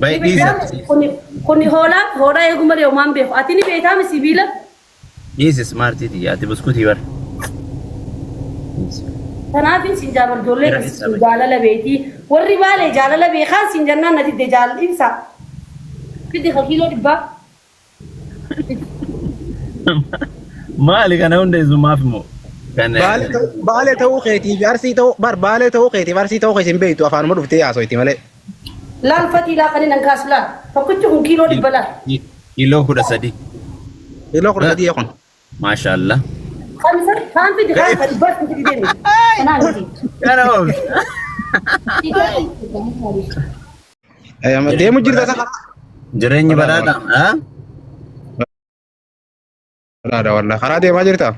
Bayi dhiisi akkasii. Kuni kuni hoolaa hoolaa eeguu malee homaan beeku. Ati ni beektaa mi sibiila? Dhiisi ismaartii tiyya ati buskutii bar. Dhiisi. Kanaafin sin jaabar ijoollee Jira kun ibsa bayi. jaalala beetii. Warri baalee jaalala beekaan sin jennaan na didde jaal ibsa. Fidi ka kiiloo dhibbaa. Maali kana hunda isumaaf moo? Kan Baalee ta'uu Baalee ta'uu keetii fi arsii ta'uu bar baalee ta'uu keetii fi arsii ta'uu keessa hin beektu afaanuma dhuftee haasoyti malee. Laal fatii laa kan hin kaasu laal. Tokkichi kun kiiloo dhibba laal. kiiloo 13. Kiiloo 13 kun. Maashaallah. Kan isa kaan fidi kaan ka dhibbaa sin fidi deemi. Kanaa miti. Kana oof. Deemu jirta isa karaa. Jireenyi badhaadha. Ah? Badhaadha wallah. Karaa deemaa jirta.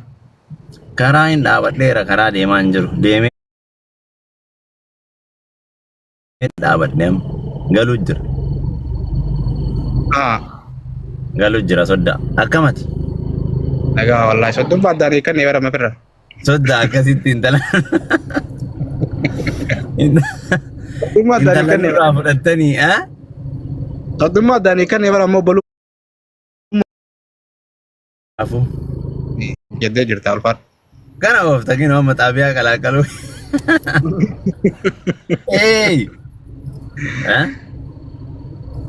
Karaa hin dhaabadheera karaa deemaa hin jiru. Deemee dhaabadhe amma. Galuu jira. Ah. Galuu jira soddaa. Akkamati? Nagaa wallahi soddoma addaan hiikkannee bara mafirra. Soddaa akkasitti intala. Soddoma addaan Intala hiikkannee nurraa fudhattanii ah? soddoma addaan hiikkannee bara ammoo boluu Afuu. jettee jirta ulfaadhu. Kana oofta kinoo amma xaabiyaa qalaaqaluu. Eey! Eh?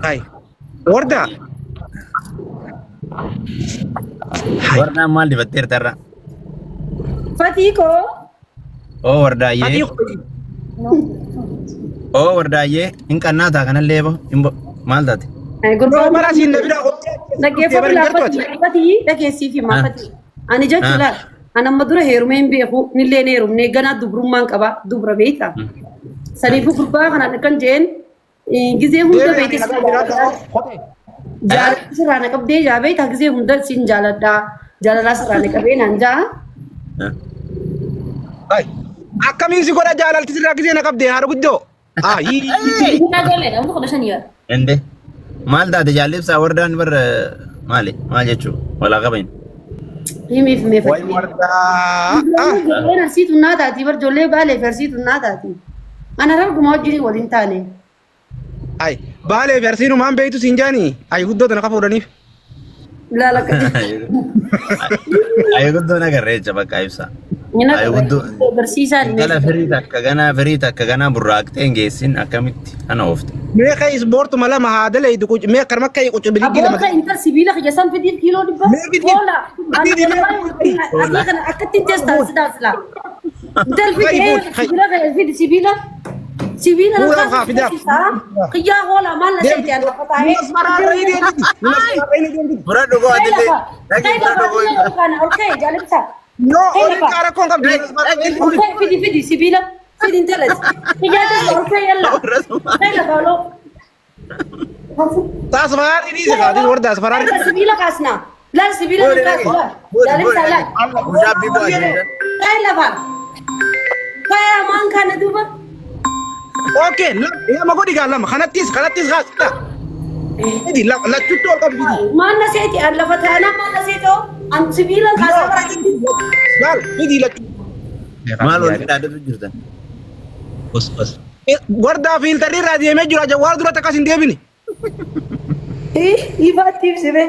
Hai. Warda. Hai. Wardaan maal dibatteerta irra? Fatii koo. Oo wardaayyee. Fatii koo. Oo wardaayyee. Hin qannaa taa kanallee bo. Hin bo. Maal taate? Yoo bara siin na bira Dhaggeeffadhu laa fatii fatii dhageessiif himaa fatii. Ani jechuun laal. Ani amma dura heerumee hin beeku nillee hin heerumne ganaa dubrummaan qaba dubra beekta. Saniifuu gurbaa kanaan akkan jeen Gizee hunda beekte sin jaaladha. Jaalala sirraa na qabdee jaa beektaa gizee hunda sin jaaladha. Jaalalaa sirraa na qabee naan jaa. Akkamiin si godha jaalalti sirraa gizee na qabdee haadha guddoo. Ayii. Guddaa ijoolleedha umri 15 yaa. Ende. Maal taate jaalli ibsaa wardaan bar maali maal jechuu walaa qabain. Himiif mee Way fakkii. wardaa. Ah. Ijoolleen arsii tunnaa taati bar ijoollee baalee fi arsii tunnaa taati. Ana harkuma wajjin waliin taane. Ay baalee fi arsiin maan beektu siin jaani. Ay guddoo tana kafuudhaniif. Ilaala akka. Ayi guddoo nagarree jecha bakka ibsaa. Inni Ayi guddoo. barsiisaan Intala firii takka ganaa firii takka ganaa burraaqxee hin geessin akkamitti kana oofte. Mee ka'e ispoortuma lama haa dalaydu qucu mee akkanuma ka'e qucu biligii lama. Aboo intal sibiila kiyya san fidiif kiiloo dhibba. Mee fidiif. Hoola. Fidiif, mee Ani Hoola. kana akkatti teessaa sidaa silaa. Intal Kai fidi fuudhi, kai. sibiila kiyya fidi sibiila. Sibiila Fuula lakkaa haa fidaaf. Kiyyaa hoola maal na seeti ani lafa taa'ee. Nunas maraarra ni deemti. Nunas maraarra ni deemti. Fudhadhu koo Kai atillee. lafa. Dhaqi Kai lafa fudhadhu koo. atillee ol kaana ol ka'e jaalibsa. No, Kai oliin lafa. qaara koon qabdi. Nunas maraarra ni Ol deemti. ka'e fidi fidi sibiila. Fidi intalas. Kiyyaa jala ol ka'e yalla. Kai lafa oloo. Taas faraarri dhiise kaatis warda as faraarri. Laal sibiila kaasna. Laal sibiila nu kaasu laal. Jaalibsa laal. Mushaabbii bu'aa jiru. Kai lafa. Kai amaan kana duuba. Okay, lama godhi gaa lama. Kanattis kanattis kaas. Fidi lachuttu ol qabi fidi. Maal na seeti an lafa taanaa maal na seeti hoo? An sibiila kaasaa bara Laal fidi lachuttu. Maal walitti dhaadatu jirtan? Bos bos. Wardaa fiiltarri irraa deemee jira jawwaar duratti akkas hin deebine. Ifaatti ibsime.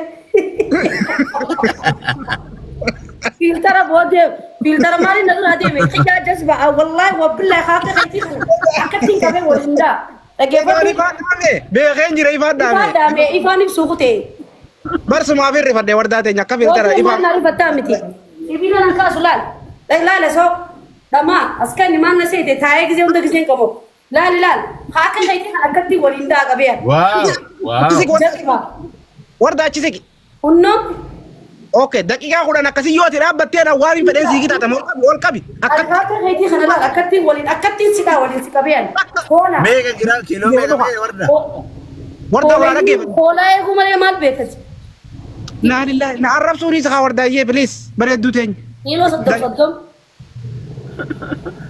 Fiiltara boodee fiiltara maaliin na duraa deeme xiyyaa jazba wallaahi wabillahi haaka keetii kana akkatti hin qabee waliin daa. Ifaan Dhaggeeffadhu. ifaan dhaame beekeen jira ifaan Ifaan dhaame. dhaame ifaan ibsuu kutee. Barsumaaf hirrifadhe wardaa teenya akka fiiltara Boodee maal ifaan. naa rifattaa miti. Sibiila nan kaasu laal. Laala soo. Dhamaa as kan maal na seete taa'ee gisee hunda giseen qabu. Laali laal haaka keetii kana akkatti waliin daa qabee. Waaw waaw. Jazba. Wardaa achi siqi. Hunnoo. Okay, daqiiqaa 10 akkasii yoo ati dhaabbattee ana waan hin fedheen sii qixaatama ol qabi ol qabi. Akka Akka keetii kana laal akkatti waliin akkattiin sidhaa waliin si qabee ani. Hoolaa. Meeqa giraa kiiloo meeqa ta'e warda? wardaa waa dhaggeeffatu. Hoolaa eeguu malee maal beekati? Naa lillahi na arrabsuun isa kaa wardaayyee please bareedduu teenya. Kiiloo 30 30.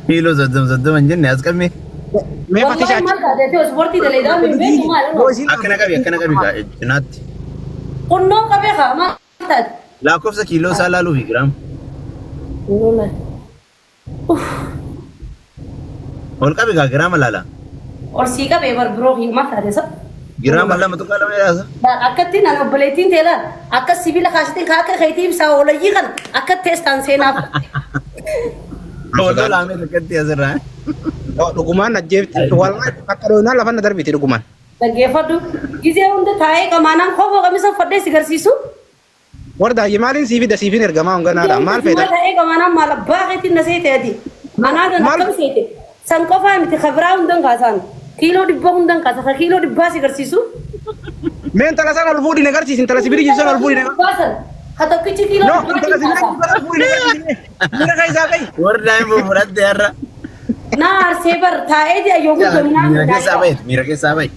Kiiloo 30 30 hin jenne as qabme. Mee Wallahi fatisha maal taatee ta'e ispoortii dalagaa hin beeku maal Yoo isiin Akkana qabi akkana qabi gaa cinaatti. Qunnoo qabee kaa maal taate? Lakkoofsa kiiloo isaa laaluu fi giraam. Lola. Ol qabi gaa giraama laala. Ol sii qabee bar biroo maal taate sa? Giraama 2.2 yaasa. Akkatti nan obboleettiin tee laal akka sibiila kaasitiin ka akka keetii ibsaa oolayyii kana akka teestaan seenaaf. Hooloo laamee akkatti asirraa. Dhugumaan ajjeefti. Wallahi akka dhoonaa lafa na darbiti dhugumaan. Dhaggeeffadhu. Gizee hunda taa'ee qamaanaan kofoo qamisa uffadhee si garsiisu. Warda maaliin sii fida siifin ergamaa honganaadha. Maal feeta? Taa'ee qamaanaan maal abbaa keetiin na seete ati. Anaa kan Maal- akkam seete. San qofaa miti kabiraa hundan kaasaan. Kiiloo dhibba hundan kaasa. Ka kiiloo dhibbaa si garsiisu. Mee intala sana ol fuudhi na garsiisi. Intala sibiila jirtu sana ol fuudhi na. Dhibbaa san. Ka tokkichi kiiloo No, dhibbaa intala sibiila kaasa. jirtu sana ol fuudhi na garsiisi. Miira keessaa bahi. Warda hin fudhatte har'a. Na arsee bar taa'ee jira yoo guddoo Miira keessaa naan bahi. Miira keessaa bahi.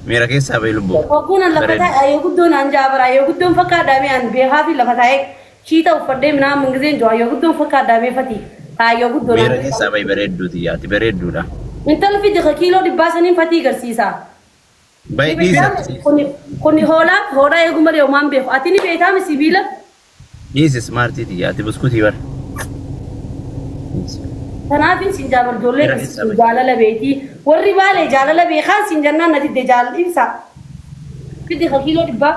Miira keessaa bahi lubbuu. Hogguun lafa taa'e yoo guddoo naan jaabara yoo guddoon fakkaadhaame an beekaa fi lafa taa'ee shiita uffadhee minaan mingizeen jiru yoo guddoon fakkaadhaame fati taa'e yoo guddoo Miira naan. keessaa bahi bareedduuti yaati bareedduudha. Intala fidi ka kiiloo dhibbaa saniin fatii garsiisa. Bahi dhiisi. Kuni hoolaa hoolaa eeguu malee homaan beeku. Ati ni beektaa sibiila? Dhiisi ismaartiiti yaati buskutii bara. Kanaafin sin jaabar ijoollee Miira keessaa bahi. jaalala beetii. Warri baalee jaalala beekaan sin jennaan na didde jaalala ibsa. Fidi ka kiiloo dhibbaa.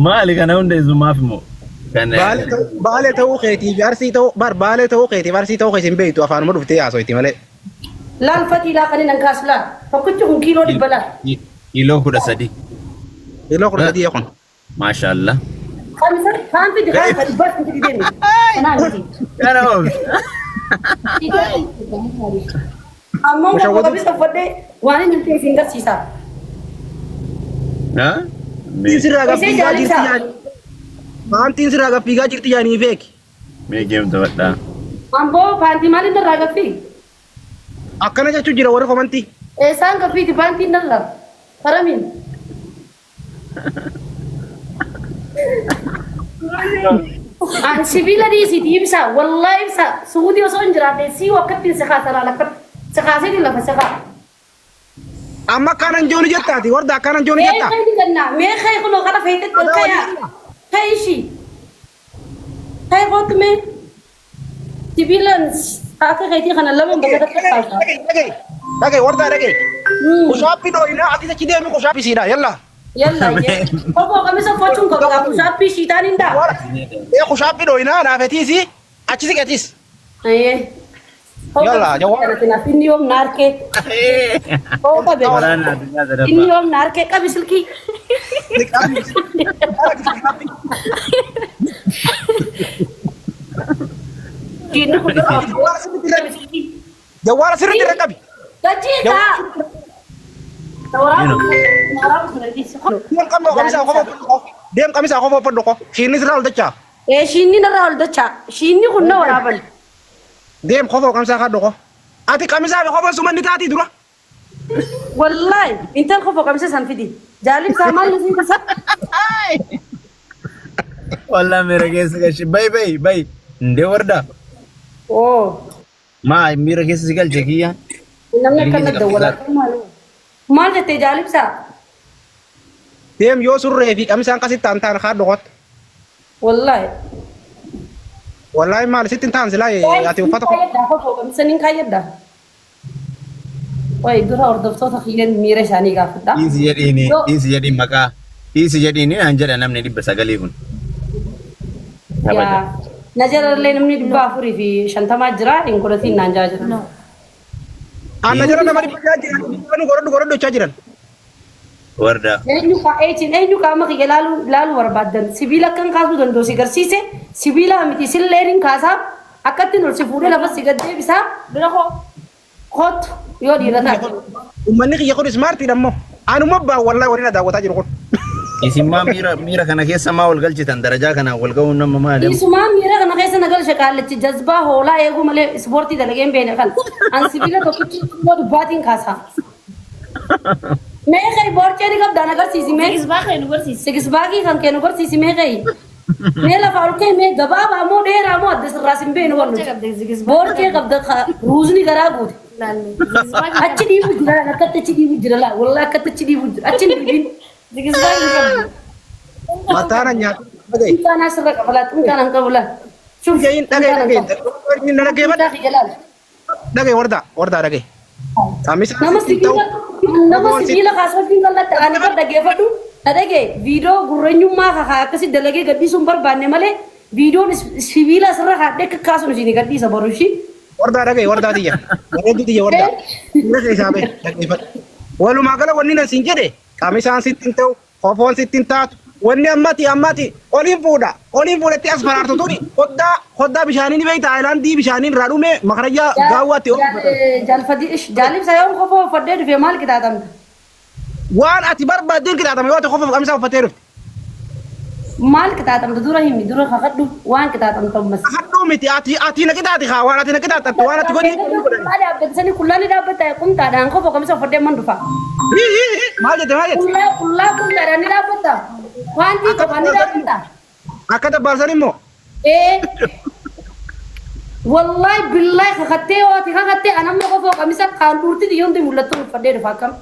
Maali kana hunda isumaaf immoo? Kan Baalee ta'uu keetii fi arsii ta'uu bar baalee ta'uu keetii fi arsii ta'uu keetii hin beektu afaanuma dhuftee haasoyti malee. Laal fatii laa kan inni kaasu laal. Tokkichi kun kiiloo dhibba laal. Kiiloo 13. Kiiloo 13 kun. Maashaallah. Kamisa kaan fidi kaan ka dhibbaa fidi deemi. Kanaa miti. Kana oomi. Ammoo kan qabisa uffadhee waan inni ta'e sin garsiisa. Ha? Paantiin sirraa Isee gaffiigaa jirti jaalisa. yaani. Paantiin sirraa gaffiigaa jirti yaanii feeki. Mee geemta badhaa. Amboo paantii maaliin irraa gaffii? Akkana jechuun jira warri komantii. Eessaan gaffiiti paantiin irraa? Karamiin? An sibiila dhiisiiti ibsa wallaahi ibsa suudii osoo hin jiraanne sii wakkatti si kaasa laala akkatti si kaaseeti lafa si kaa. Amma akkanan jooni jettaati warda akkanan jooni Mee jetta. kee ganna mee kee kunoo kana feetetti ol kayaa kee ishii kee kootu mee sibiilaan akka keetii kana lama bakka takka kaasa. Dhagaye dhagaye warda dhagaye. Kushaappii dhooyinaa ati achi deemi kushaappii siidha yalla. Yalla yee. Obbo qamisa uffachuun qabu gaa kushaappii shiitaan hin daa. Ee kushaappii dhooyinaa naafetiisi achi siqetis. Ayyee. Yalla, jawwaala. Inni yoom na harkee. Oo qabe. Waraana addunyaa Inni sadaffaa. yoom na harkee qabi silkii. Inni kun qabi silkii. Jawwaala sirriitti irra qabi. Gajjii kaa. Deem qabnoo qamisaa qofa uffadhu qof. Deem qamisaa qofa uffadhu qof. Shiinni sirraa ol dachaa. Ee shiinni narraa ol dachaa. Shiinni kun na waraaban. Deem qofa qamisaa kaadhu qof. Ati qamisaa fi qofa suma ni taati dura. Wallaahi intal qofa qamisa san fidi. Jaalibsaa maal na siita sa? Wallah miira keessa galche. Bayi bayi bayi. Indee warda. Oo. Maa miira keessa si galche kiyya. Namni akkana dawwalaa. Maal jettee jaalibsaa? Deem yoo surree fi qamisaan qasitti aan taan kaadhu qot. Wallaahi. Wallaahi maal sitti hin taan silaa ati uffata Qamisa nin kaayyadha. Wayi dura hordoftoota kiyyeen miira isaanii gaafadha. Dhiisi jedhiini dhiisi jedhiin maqaa. Dhiisi jedhiini naan jedha namni 900 kun. Yaa na jalallee namni 450 jira hin godhatiin naan jaa jira. Anna jala nama 600 jiran godhadhu godhadhu jechaa jiran. Warda. Eenyu kaa eetiin eenyu qaama kiyya laaluu laaluu barbaaddan sibiila akkan kaasuu danda'u si garsiise sibiila miti silleen hin kaasaa akkattiin ol si fuudhee lafa si gad deebisaa Bira koo. kootu yoo dhiira taate. Uummanni kiyya kun ismaartiidha immoo. Anuma baa wallaahi waliin daawwataa jiru kun. Isin maa miira miira kana keessa maa wal galchitan darajaa kanaan wal ga'uun nama maali? Isumaan miira kana keessa na galche qaallichi jazbaa hoolaa eeguu malee ispoortii dalagee hin beekne kan. An sibiila tokkichi immoo dubbaatiin kaasaa. Mee kai borcee ni qabdaa na agarsiisi mee. Sigisbaa kan nu barsiisi. Sigisbaakii kan kee nu barsiisi mee kai. Mee lafa ol ka'e mee gabaabaa moo dheeraa moo adda sirraas hin beeknu waan Borcee nuti. qabda sigisbaa. Borcee qabda ruuzni garaa guute. Laalle. Sigisbaa Achi dhiibu jira akkatti achi dhiibu jira laa wallaahi akkatti achi dhiibu jira achi hin dhiibin. Sigisbaa hin qabdu. Mataan nyaata. Dhagaye. Xunqaan asirra qaba laa xunqaan hin qabu laa. Shuf Dhagaye dhagaye dhagaye. Xunqaa kiyya laal. Dhagaye warda warda dhagaye. Qamisaan Nama sitti hin ta'u. sibiila nama Kofoon sitti sibiila kaasuu wajjin qal'atte ani bar dhaggeeffadhu na dhagee viidiyoo gurreenyummaa kakaa akkasi dalagee gadhiisuu hin barbaanne malee viidiyoon sibiila asirra kaadhee akka kaasuun isin gadhiisa boru ishii. Wardaa dhaga'i wardaa tiyya. Bareedduu tiyya wardaa. Dhiira keessaa bahi dhaggeeffadhu. Walumaa gala wanni nan siin jedhe qamisaan sitti hin ta'u, kofoon sitti hin taatu. Wanni ammati ammati oliin fuudha. Oliin fuudhetti as faraartu tuni hoddaa hoddaa bishaanii ni beekta aayilaandii bishaanii irraa dhume makarayyaa gaawwaatti ol uffatan. Jaalfadii ish jaalibsa yoon kofoo uffadhee dhufe maal qixaaxamta? Waan ati barbaaddeen qixaaxama yoo ati kofoof qamisaa uffattee dhufte. Maal qixaaxamta dura himi dura kakadhu waan qixaaxamta ammas. Kakadhuu miti ati ati na qixaaxi kaa waan ati na qixaaxattu waan ati godhi. Qullaa dhaabbatisanii qullaa ni dhaabbata qumxaadhaan kofoo qamisa uffadhee man dhufa. Maal jette maal jette? Qullaa qullaa qumxaadhaan ni dhaabbata. Paantii Akka qofaan ni dhaabbata. Akka dabbaarsan immoo. Ee. Wallahi billahi kakattee yoo ati kakattee anamma kofoo qamisa kaan dhuurti xiyyoon mul'attu uffadhee dhufa akkam.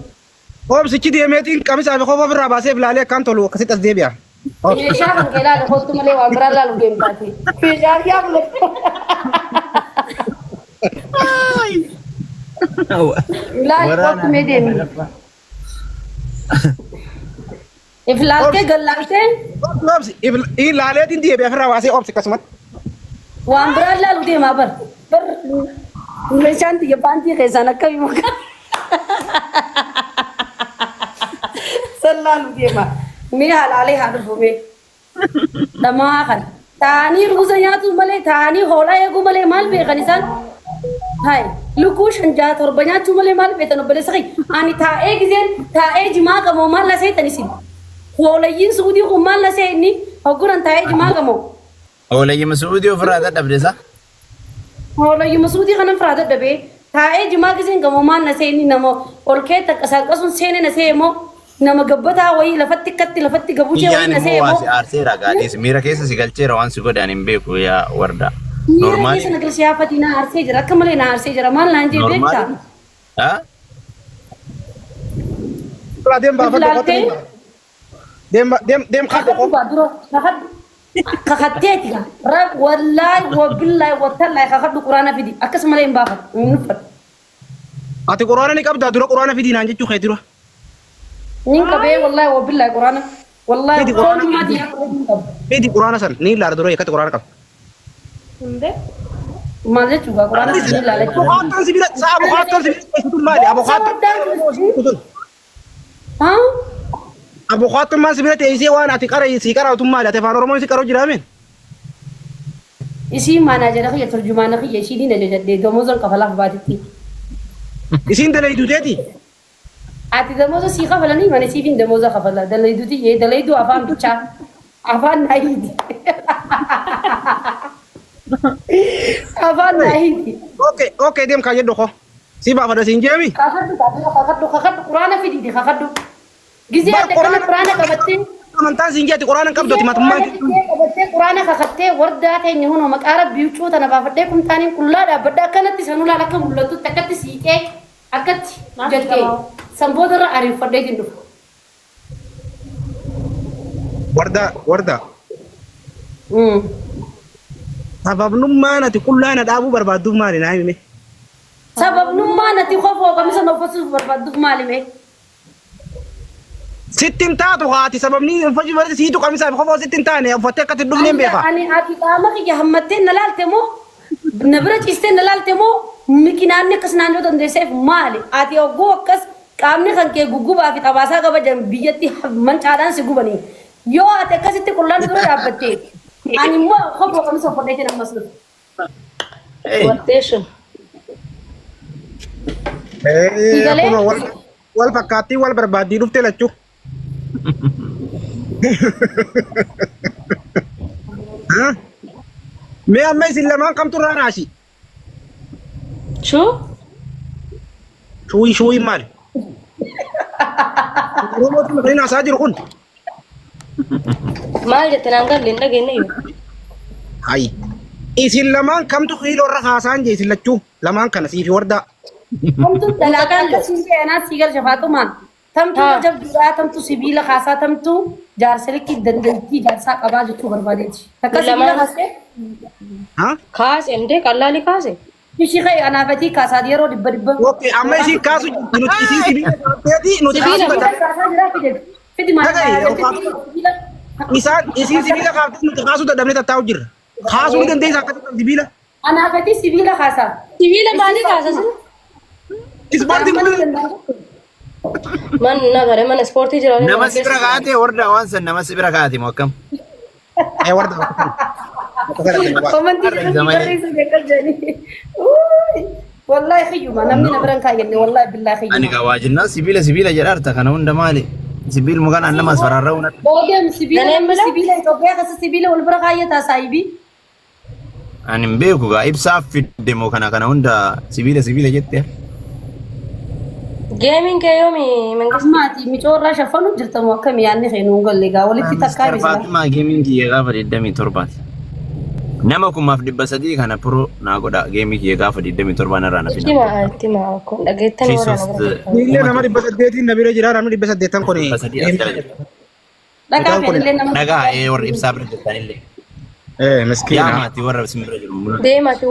Oomsichi deemeetiin qamisaa fi kofoo ofirraa baasee ilaalee akkaan tolu akkasitti as deebi'a. Meeshaa kan kee ilaale kottu malee waan biraa ilaalu deemtaati. Meeshaa kiyyaa mul'atu. Ilaali kottu mee deemi. If laaltee gallaaltee Oomsi ilaaleetiin deebi'a ofirraa baasee oomsi akkasumatti. waan biraa ilaalu deemaa bar. Bar meeshaan tiyya paantii keessaan akkamii maqaa. San laalu deema. Mee halaalee haa dhufu mee. Dhamaa kana. Taa'anii ruuza nyaatu malee taa'anii hoolaa eeguu malee maal beekan isaan? Hai lukkuu shan jaha torba nyaachuu malee maal beektan obboleessa kiyya? Ani taa'ee gizeen taa'ee jimaa qamoo maal na seetan isin? Hoolayyiin suudii kun maal na see inni? Hogguran taa'ee jimaa qamoo. Hoolayyi Suudii ofirraa dadhabde sa? Hoolayyuma suudii kanan firaa dadhabee taa'ee jimaa gizeen gamoo maal na see inni nama ol kee taqqasaaqasuun seene na see immoo nama gabbataa wayii lafatti akkatti lafatti gabuchee wayii Kiyyaan na see immoo waa immoo si aarseera gaadhiis miira keessa si galcheera waan si godhan hin beeku yaa wardaa. miira Normaali. keessa na galchee haafatii na aarsee jira akka malee na aarsee jira maal naan jee beektaa? Normaali. Ha? Deem baafadhu Ilaaltee deem deem deem kadhu kakadhu baa dura kakadhu kakatteeti gaa rab wallaahi wabillaahi wattallaahi kakadhu quraana fidi akkasumalee hin baafadhu hin uffadhu. Ati quraana ni qabdaa dura quraana fidii naan jechuu kee dura. Nin qabee wallaahi wabillaahi quraana wallaahi Fidi quraana foon maatii hin qabu. Fidi quraana san ni ilaala dura eekkatti quraana qabda. Hundee. Maal jechuudha quraana ni ilaala jechuudha. Abukaattoon si bira sa'a abukaattoon si bira teessitu maali? Abukaattoon Haa? Abukaattoon maal si bira teessee waan ati qara si qara'utu maali? Ati afaan Oromoon si qara'u jiraameen? Isiin maanaajara kiyya turjumaana kiyya ishiin hin ajajadhee damooza kafalaaf baatitti. Isiin dalaydu teeti? Ati damooza sii kafalanii mana siif hin damooza kafala dalayduti yee dalayduu afaan bichaa afaan naa hiiti. Afaan naa hiiti. Okay okay deem kaayyadhu koo. Si baafadha siin jeemi? Kakadhu kakadhu kakadhu quraana fidiiti kakadhu. Gizee Bar ati akkana quraana quraana qabattee amantaan siin jeeti quraana hin qabdu ati matummaan Quraana qabattee quraana kakattee wardaa teenya hunoo maqaa rabbii huccuu tana baafadhee kumtaaniin qullaa dhaabbadha akkanatti sanuu laal akka mul'atutti akkatti siiqee akkatti Maaf jettee qabaa? san boodarra ariifadheetiin dhufa. Wardaa wardaa. Sababnummaan ati qullaa na dhaabuu barbaadduuf maali naa himi? Sababnummaan ati kofoo qamisa na uffisuuf barbaadduuf maali mee? Sitti hin taatu haati sababni uffachuu barbaadde siitu qamisaa fi kofoo sitti hin taane uffattee akka itti hin dhufne hin beeka. Ani ati qaama kiyya hammattee na laalte moo na bira ciistee na laalte moo mikinaanni akkas naannoo dandeesseef maali? Ati hogguu akkas qaamni kan kee guggubaa fi xabaasaa qaba jedhan biyyatti mancaadhaan si gubanii. Yoo ati akkasitti qullaan dura dhaabbatte ani immoo kofoo qamisa uffadheetiin ammas dhufe. Hey. Warteeshin. Galee? Akkuma wal wal fakkaattii wal barbaaddii dhufte lachuu. Ha? Mee amma isin lamaan kamtu irraa raashi? Shuu? Shuuyi shuuyi maali? Oromootiin maqaan inni haasaa jiru kun. Maal jette naan galle hin dhageenye iyyuu. Hayi. Isin lamaan kamtu kiiloo irra haasaan jee isin lachuu lamaan kana siifi wardaa. Tamtu dalagaa akkasii seenaa sii galcha Faaxumaan. Tamtu Haa. jabduudhaa, tamtu sibiila kaasaa, tamtu jaarsa likkii dandeettii jaarsaa qabaa jechuu barbaadeeti. Takka sibiila Lamaan. kaasee Ha? Kaase indee qallaali kaase. Ishii ka'e anaafatii kaasaa yeroo dhibba dhibba. Okay, amma isiin kaasu jirti nuti isiin sibiila kaafteeti nuti kaasuu Sibiila. dadhabne. Kaasaa jira fide. Fidi maal Dhaga'i, Isaan isiin sibiila kaaftee nuti kaasuu dadhabne tattaa'u jirra. Kaasuu ni dandeessa akkasitti sibiila. Anaafatii sibiila kaasaa. Sibiila maalii kaasa sin? Ispoortiin kun Man nagare mana ispoortii jira. Nama si bira kaa'ate warda waan san nama si bira kaa'ate moo akkam? Eh warda. Komantii Har'a zamanii. barreessu akkas jedhanii. Wallahi kiyyuma namni na biran kaayyenne wallahi billahi Ani kiyyuma. gaa waajjinnaa sibiila sibiila jedhaarta kana hunda maali? Sibiil mukaan nama as fararra'u natti. Boodem sibiila Daneen namni bila? sibiila Itoophiyaa keessa sibiila wal bira kaayyataa saayibii. Ani hin beeku gaa ibsaaf fidde moo kana kana hunda sibiila sibiila jette. Geemiin kee yoomi mangisti? Ammaati micoorraa shaffanu jirtamu akkami yaadni kee nuun galle gaa walitti takkaa Mr. bisila. Faatimaa geemiin kiyya gaafa 27ti. Nama 1300 kana pro naa godha geemii kiyya gaafa 27 narraa na Itti fida. maa itti maa kun dhageettanii warra Kiisos na bira Illee nama 800 na bira jira namni 800 kun. 300 as jala jira. Dhagaa fedhillee nama. Dhagaa warra ibsaa bira jirtanillee. Eh miskiina. Yaa maatii warra isin bira jiru. Deemaati.